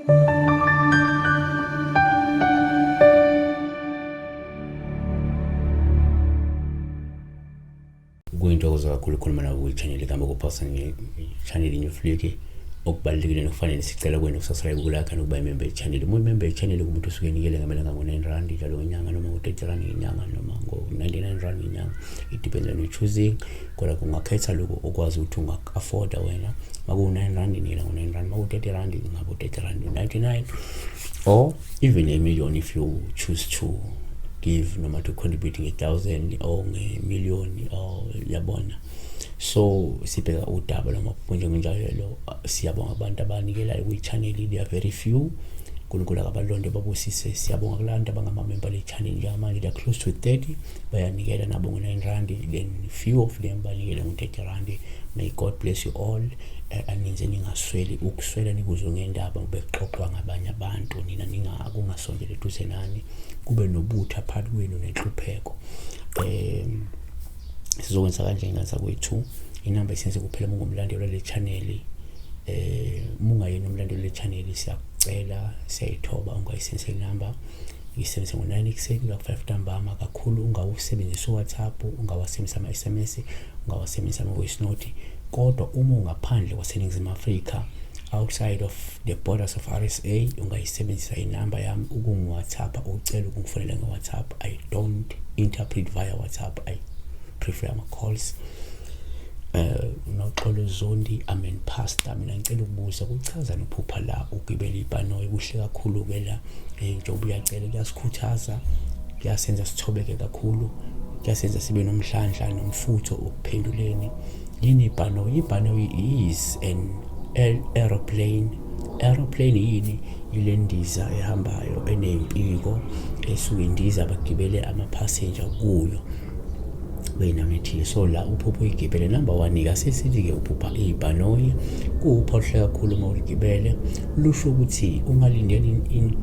Kuyintokozo kakhulu ukukhuluma nawe kwi-channel igama kuphasa nge-channel iNewflick. Okubalulekile nokufanele sicela kwena ukusubscribe, ukulike nokuba imember ye-channel. Uma uyimember ye-channel, kumuntu osuke enikele ngamalanga ngo-9 rand njalo ngenyanga, noma ngo-30 rand ngenyanga, noma ngo-99 rand ngenyanga. It depends on your choosing, kodwa kungakhetha lokho okwazi ukuthi ungaku-afforda wena. Makuwu-9 rand, nikela ngo-9 rand. Makuwu-30 rand, ngabe u-30 rand, 99 or even a million if you choose to give noma to contribute nge-thousand or nge-million or yabona. So sibheka udaba lwamaphupho njengenjalo. Siyabonga abantu abanikelayo kwi-channel, they are very few. Unkulunkulu akabalonde, babusise. Siyabonga kulantu abangamamemba le-channel njengamanje, they are close to 30, bayanikela nabo ngo-9 rand, then few of them banikele ngo-30 rand. May God bless you all. Aninze ningasweli ukuswela, nikuzwe ngendaba bekuxoxwa ngabanye abantu, nina ningakungasondeli eduze nani, kube nobutha phakathi kwenu nenhlupheko. Sizokwenza kanje ngaza kwethu, inamba isenze kuphela uma ungumlandeli wale channel. Uma ungayena umlandeli wale channel, siyakucela, siyayithoba, ungayisebenzisa inamba. Isebenzise ngo-9 ekuseni kuya ku-5 ntambama. Kakhulu ungawusebenzisa uWhatsApp, ungawasebenzisa ama-SMS, ungawasebenzisa ama-voice note. Kodwa uma ungaphandle kwaseNingizimu Afrika, outside of the borders of RSA, ungayisebenzisa inamba yami ukungi-WhatsApp, ucela ukungifonela nge-WhatsApp. I don't interpret via WhatsApp, I prefer ama-calls. Noxolo Zondi, amen pastor, mina ngicela ukubuza, kuchaza nophupha la ugibela ibhanoyi? Kuhle kakhulu ke la, njengoba uyacela, kuyasikhuthaza, kuyasenza sithobeke kakhulu, kuyasenza sibe nomhlandla nomfutho ukuphenduleni. Yini ibhanoyi? Ibhanoyi is an aeroplane. Aeroplane yini? Ile ndiza ehambayo eney'mpiko, esuke indiza, bagibele ama-passenger kuyo beyindaweni ethile. So la uphupha uyigibele, number one-ke, asesithi-ke uphupha ibhanoyi, kuwupha oluhle kakhulu uma uligibele. Lusho ukuthi ungalindela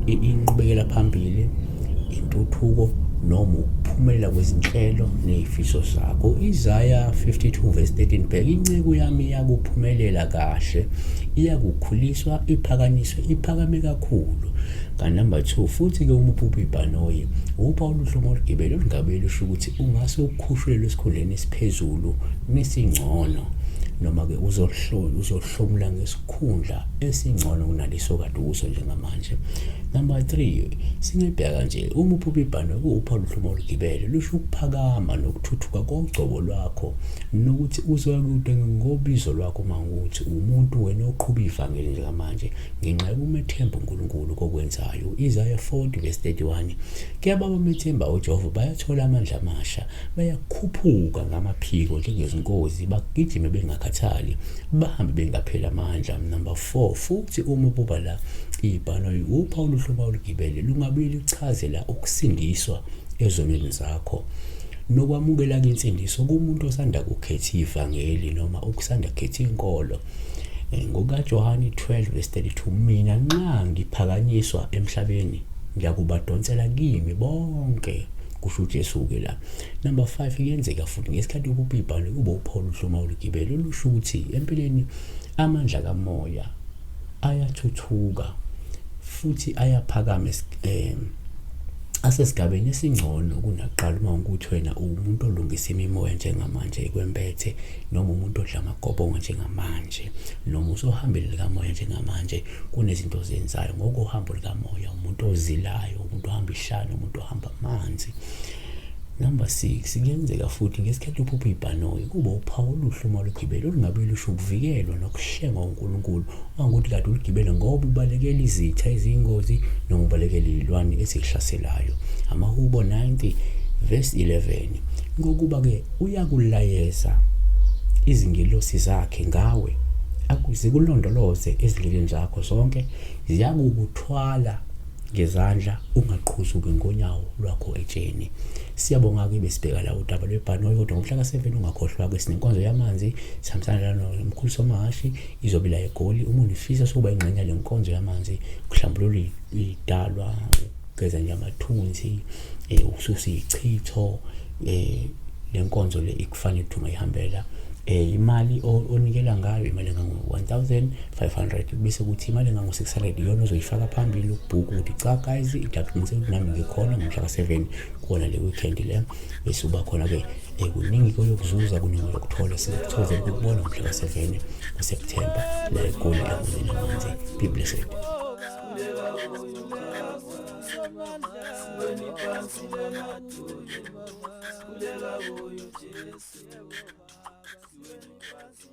inqubekela phambili, intuthuko noma ukuphumelela kwezinhlelo ney'fiso zakho. Isaiah 52 verse 13: bheka, inceku yami iyakuphumelela kahle, iyakukhuliswa, iphakanyiswe, iphakame kakhulu. Ka-number 2 futhi-ke, uma uphupha ibhanoyi, upha oluhle uma uligibele, olungabe lusho ukuthi ungase ukhushulelwe esikhundleni esiphezulu nesingcono, noma-ke uzohlomula ngesikhundla esingcono kunaleso kade ukuso njengamanje. Number 3, singayibheka nje, uma uphupha ibhanoyi, kuwupha oluhle uma uligibele, lusho ukuphakama nokuthuthuka kogcobo lwakho, nokuthi uzoya kude ngobizo lwakho, uma ukuthi umuntu wena oqhuba ivangeli njengamanje ngenxa yokumethemba uNkulunkulu kokwenzayo. Isaiah 40 verse 31: kuyaba abamethemba uJehova bayathola amandla amasha, bayakhuphuka ngamaphiko njengezinkozi, bagijime bengakhathali, bahambe bengapheli amandla. Number 4 futhi, uma ububa la ibhanoyi, upha oluhlobo olugibele, lungabe lichazela ukusindiswa ezonweni zakho nokwamukela insindiso kumuntu osanda kukhetha ivangeli noma okusanda kukhetha inkolo. NgokaJohani 12 verse 32: mina nxa ngiphakanyiswa emhlabeni, ngiyakubadonsela kimi bonke, kusho uJesu-ke la. Number 5, kuyenzeka futhi ngesikhathi uphupha ibhanoyi, kube uphawu oluhle uma uligibele, olusho ukuthi empeleni amandla kamoya ayathuthuka futhi ayaphakama, asesigabeni esingcono kunakuqala. Uma ukuthi wena uwumuntu olungisa imimoya njengamanje kwempethe, noma umuntu odla amagobongo njengamanje, noma usohambeni likamoya njengamanje, kunezinto ozenzayo ngokuhambo likamoya, umuntu ozilayo, umuntu ohamba ihlane, umuntu ohamba amanzi. Number 6, kuyenzeka futhi ngesikhathi uphupha ibhanoyi, kuba uphawu oluhle uma ulugibele, olungabe lusho ukuvikelwa nokuhlengwa uNkulunkulu, wangukuthi kade uligibele ngoba ubalekela izitha eziyingozi noma ubalekela iy'lwane ezikuhlaselayo. Amahubo 90 verse 11: ngokuba-ke uyakulayeza izingelosi zakhe ngawe, zikulondoloze ezindleleni zakho zonke, ziyakukuthwala ngezandla, ungaqhuzuki ngonyawo lwakho etsheni. Siyabonga-ke, besibheka la udaba lwebhanoyi. Kodwa ngomhla ka-7 ungakhohlwa-ke, sinenkonzo yamanzi, sihambisana la nomkhulu Somahashi, izobe la eGoli. Uma unifisa sokuba ingxenye yale nkonzo yamanzi, kuhlambulula idalwa, ukugeza nje amathunzi, ukususa ichitho, le nkonzo le ikufanele ukuthi ungayihambela. Imali onikela ngayo imali engango-1500, bese kuthi imali engango-600 iyona ozoyifaka phambili ukubhuka ukuthi cha guys, ngiyaqiniseka ukuthi nami ngikhona ngomhla ka-7 kuwona le weekend le. Bese uba khona-ke kuningi koyokuzuza, kuningi oyokuthola. Singakuthokozela ukukubona ngomhla ka-7 kuSepthemba la eGoli eKuzeni Amanzi. Be blessed. Siweni phansi lemadolo, sikhuleka kuyo Jesu. Siweni phansi.